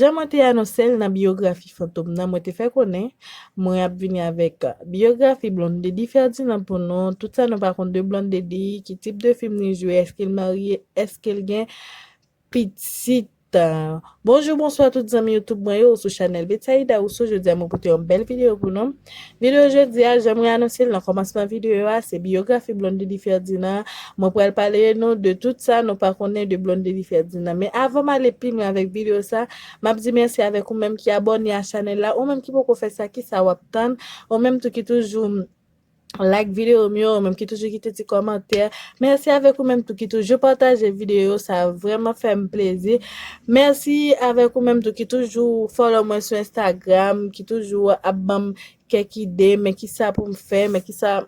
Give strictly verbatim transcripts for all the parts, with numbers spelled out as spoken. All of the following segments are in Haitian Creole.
Jan mwen te anonse l nan biyografi Fantom nan, mwen te fè konnen mwen ap vini avèk biyografi Blondedy Ferdinand pou nou. Tout sa nou pa konn de Blondedy, ki tip de fim li jwe, èske l marye, èske l gen pitit. Bonjou, bonswa tout zanmi YouTube mwen yo, ou sou chanèl Betsaïda Rousseau. Jodi a mwen pote yon bèl videyo pou nou. Videyo jodi a, jan mwen anonse l nan kòmansman videyo a, se biyografi Blondedy Ferdinand. Mwen pral pale nou de tout sa nou pa konnen de Blondedy Ferdinand. Men avan m ale pi lwen avèk videyo sa, m ap di mèsi avèk ou menm ki abòne a chanèl la, ou menm ki poko fè sa, kisa w ap tann, ou menm tou ki toujou like videyo m yo, ou menm ki toujou kite ti kòmantè. Mèsi avèk ou menm tou ki toujou pataje videyo, sa vrèman fè m plezi. Mèsi avèk ou menm tou ki toujou follow mwen sou Instagram, ki toujou ap ban m kèk ide, men kisa pou m fè, men kisa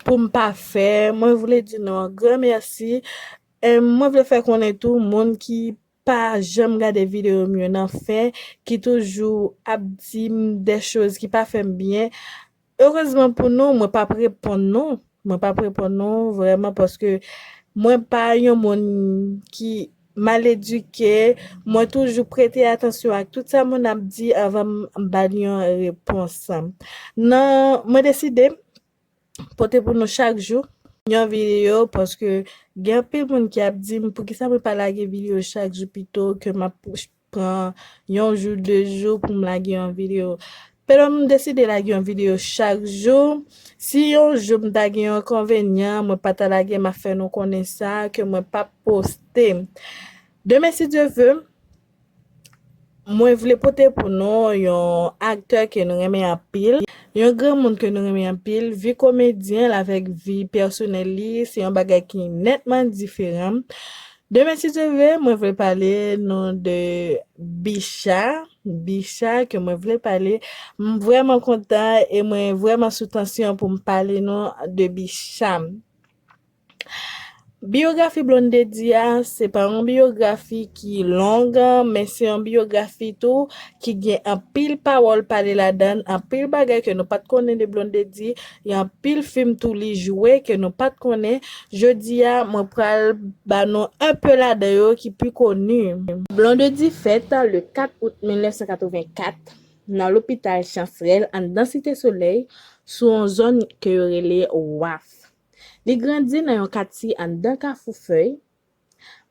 pou m pa fè. Mwen vle di nou yon gran mèsi. E mwen vle fè konnen tou, moun ki pa janm gade videyo m yo nan fen, ki toujou ap di m de choz ki pa fè m byen. Erezman pou nou, mwen p ap reponn nou. Mwen p ap reponn nou vrèman, paske mwen pa yon moun ki mal edike. Mwen toujou prete atansyon ak tout sa moun ap di anvan m ba l yon repons. Nan, mwen deside pote pou nou chak jou yon videyo, paske gen anpil moun ki ap di m, poukisa mwen pa lage videyo chak jou pito ke m ap pran yon jou, de jou pou m lage yon videyo. Pèdon, m deside lage yon videyo chak jou. Si yon jou m ta gen yon enkonvenyan, mwen pa ta lage, m ap fè nou konnen sa, ke mwen p ap poste. Demen, si Dye ve, mwen vle pote pou nou yon aktè ke nou renmen anpil, yon granmoun ke nou renmen anpil. Vi komedyen l avèk vi pèsonèl li, se yon bagay ki nètman diferan. Demen, si Dye ve, mwen vle pale nou de Bicha. Bicha ke mwen vle pale. M vrèman kontan e mwen vrèman sou tansyon pou m pale nou de Bicha. Biyografi Blondedy a, se pa yon biyografi ki long, men se yon biyografi tou ki gen anpil pawòl pale ladan l, anpil bagay ke nou pa t konnen de Blondedy, gen anpil fim tou li jwe ke nou pa t konnen. Jodi a, mwen pral ba nou enpe ladan yo ki pi koni. Blondedy fèt le kat out mil nèf san katrevenkat nan lopital Chansrèl anndan Site Solèy, sou yon zòn ke yo rele Waf. Li grandi nan yon katye anndan Kafou Fèy.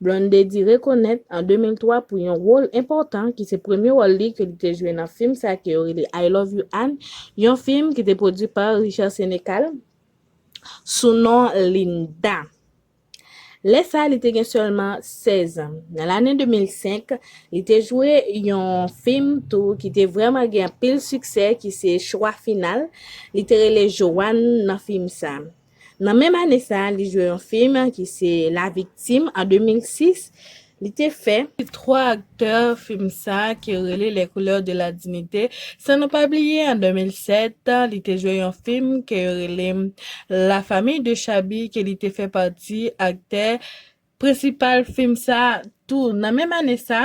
Blondedy rekonèt an de mil twa pou yon wòl enpòtan ki se premye wòl li ke li te jwe nan fim sa ke yo rele I Love You Ann, yon fim ki te pwodui pa Richard Sénécal sou non Linda. Lè sa a, li te gen sèlman sèz an. Nan lane de mil senk, li te jwe yon fim tou ki te vrèman gen anpil siksè, ki se Chwa Final. Li te rele Joanne nan fim sa. Nan menm ane sa, li jwe yon fim ki se La Victime an de mil sis. Li te fè twa aktè fim sa ki rele Les Couleurs de la Dignité. San nou pa bliye, an de mil sèt, li te jwe yon fim ke yo rele La Famille de Chaby, ke li te fè pati aktè prensipal fim sa tou. Nan menm ane sa,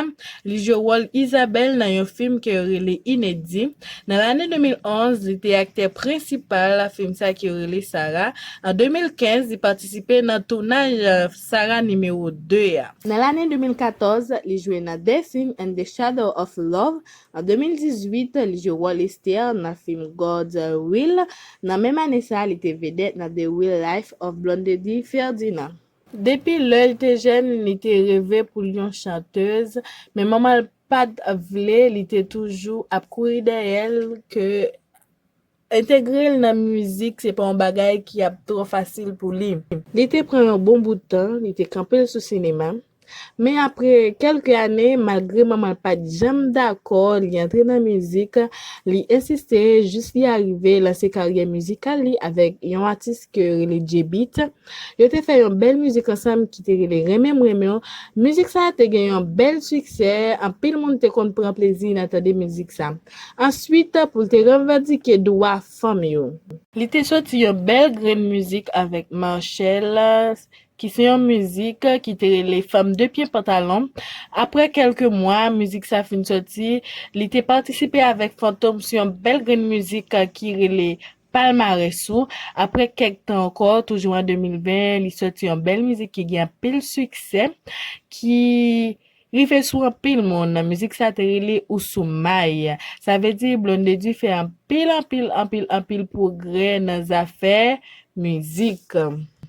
li jwe wòl Isabelle nan yon fim ke yo rele Inedi. Nan lane de mil onz, li te aktè prensipal fim sa ke yo rele Sarah. An de mil kenz, li patisipe nan tounaj Sarah nimewo de a. Nan lane de mil katòz, li jwe nan Dancing in the Shadow of Love. An de mil dizuit, li jwe wòl Esther nan fim God's Will. Nan menm ane sa, li te vedèt nan The Real Life of Blondedy Ferdinand. Depi lè li te jèn, li te reve pou l yon chantèz, men manman l pa t vle, li te toujou ap kouri dèyè l ke entegre l nan mizik se pa yon bagay ki ap twò fasil pou li. Li te pran yon bon bout tan, li te kanpe l sou sinema. Men apre kèlke ane, malgre manman l pa t janm dakò li antre nan mizik, li ensiste jis li arive lanse karyè mizikal li avèk yon atis ke yo rele J-Beat. Yo te fè yon bèl mizik ansanm ki te rele Renmen M Renmen W. Mizik sa a te gen yon bèl siksè, anpil moun te konn pran plezi nan tande mizik sa. Answit, pou l te revandike dwa fanm yo. Li te soti yon bèl grenn mizik avèk Marshelle, ki se yon mizik ki te rele Fanm de pye pantalon. Apre kèlke mwa, mizik sa fin soti, li te patisipe avèk Fantom sou yon bèl grenn mizik ki rele Palmarès ou. Apre kèk tan ankò, toujou an de mil ven, li soti yon bèl mizik ki gen anpil siksè, ki rive sou anpil moun. Mizik sa te rele Ou Sou May. Sa vle di Blondedy fè anpil, anpil, anpil, anpil pwogrè nan zafè mizik.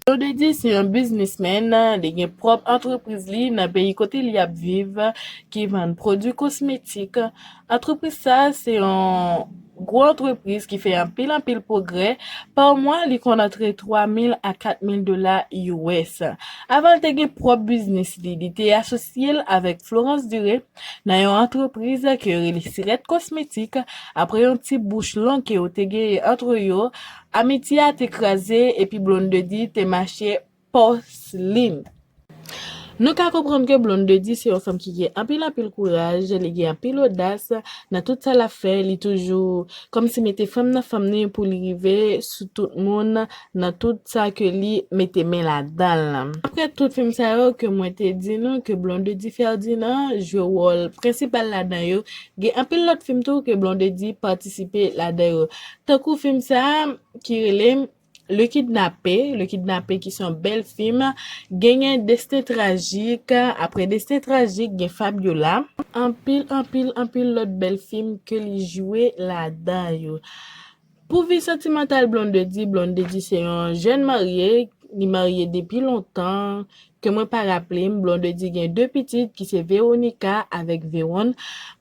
Blondedy se yon biznismèn, li gen pwòp antrepriz li nan peyi kote li ap viv, ki vann pwodui kosmetik. Antrepriz sa se yon gwo antrepriz ki fè anpil, anpil pwogrè. Pa mwa, li konn antre twa mil a kat mil dola U S. Avan l te gen pwòp biznis li, li te asosye l avèk Florence Duré nan yon antrepriz ke yo rele Sirèt Kosmetik. Apre yon ti bouch long ke yo te genyen antre yo, amitye a te kraze epi Blondedy te mache pòs li. Nou ka konprann ke Blondedy se yon fanm ki gen anpil, anpil kouraj, li gen anpil odas nan tout sa l ap fè, li toujou kòmsi mete fanm nan fanm ni pou li rive sou tout moun nan tout sa ke li mete men ladan l. Apre tout fim sa yo ke mwen te di nou ke Blondedy Ferdinand jwe wòl prensipal ladan yo, gen anpil lòt fim tou ke Blondedy patisipe ladan yo. Tankou fim sa ki rele Le Kidnappé, Le Kidnappé ki se yon bèl fim, genyen Destin Tragique, apre Destin Tragique gen Fabiola. Anpil, anpil, anpil lòt bèl fim ke li jwe ladan yo. Pou vi santimantal Blondedy, Blondedy se yon jèn marye, li marye depi lontan, ke mwen pa raple m, Blondedy gen de pitit ki se Veronica avèk Veron.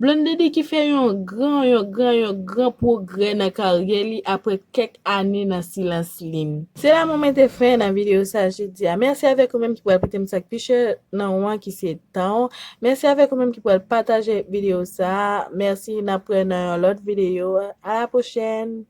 Blondedy ki fè yon gran, yon gran, yon gran pwogrè nan karyè li apre kèk ane nan silans li. Se la mwen mete fen nan videyo sa jodi a. Mèsi avèk ou menm ki pral pote m sa k pi chè nan ou an ki se tan w. Mèsi avèk ou menm ki pral pataje videyo sa. Mèsi, n ap wè nan yon lòt videyo. A la pwochèn!